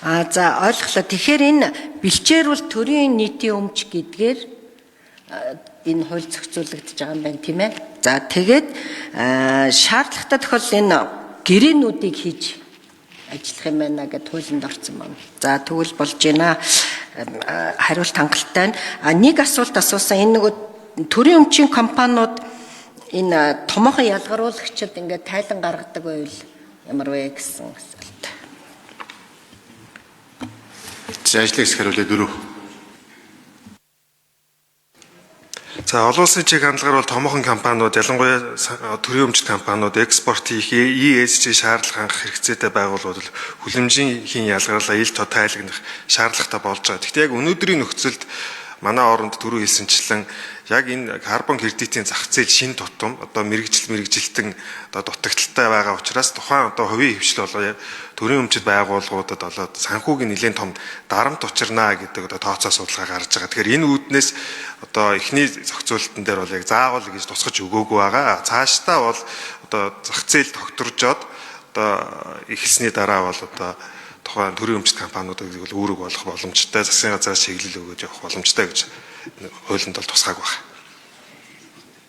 А за, ойлголоо. Тэгэхээр энэ бэлчээр бол төрийн нийтийн өмч гэдгээр энэ хууль зохицуулагдаж байгаа юм байна, тийм ээ. За, тэгээд шаардлагатай тохиолдолд энэ гэрээнүүдийг хийж ажиллах юм байна гэд хуулинд орсон байна. За, тэгвэл болж байна. Хариулт хангалттай байна. А нэг асуулт асуусан, энэ нөгөө төрийн өмчийн компаниуд энэ томоохон ялгаруулагчид ингээд тайлан гаргадаг байвал ямар вэ гэсэн асуулт. За, ажлын хэсэг хариулъя 4. За, олон улсын чиг хандлагаар бол томоохон компаниуд, ялангуяа төрийн өмчт компаниуд экспорт хийх ESG шаардлага хангах хэрэгцээтэй байгууллагууд бол хүлэмжийн хийн ялгарлаа ил тод тайлагнах шаардлагатай болж байгаа. Гэхдээ яг өнөөдрийн нөхцөлд манай оронд түрүү хэлсэнчлэн яг энэ карбон кредитийн зах зээл шин тутам одоо мэрэгжил мэрэгжилтэн одоо дутагдaltaй байгаа учраас тухайн одоо хувийн хвшил болоо төрийн өмчт байгууллагуудад болоод санхүүгийн нэлээд том дарамт учирнаа гэдэг одоо тооцоо судалгаа гарч байгаа. Тэгэхээр энэ үүднээс одоо эхний зохицуулалтан дээр бол яг заавал гэж тусгаж өгөөгүй байгаа. Цаашдаа бол одоо зах зээл тогтворжоод одоо эхэлсний дараа бол одоо тухайн төрийн өмчт компаниудыг бол үүрэг болох боломжтой, засгийн газраас чиглэл өгөөж явах боломжтой гэж хуулинд бол тусгаагүй байна.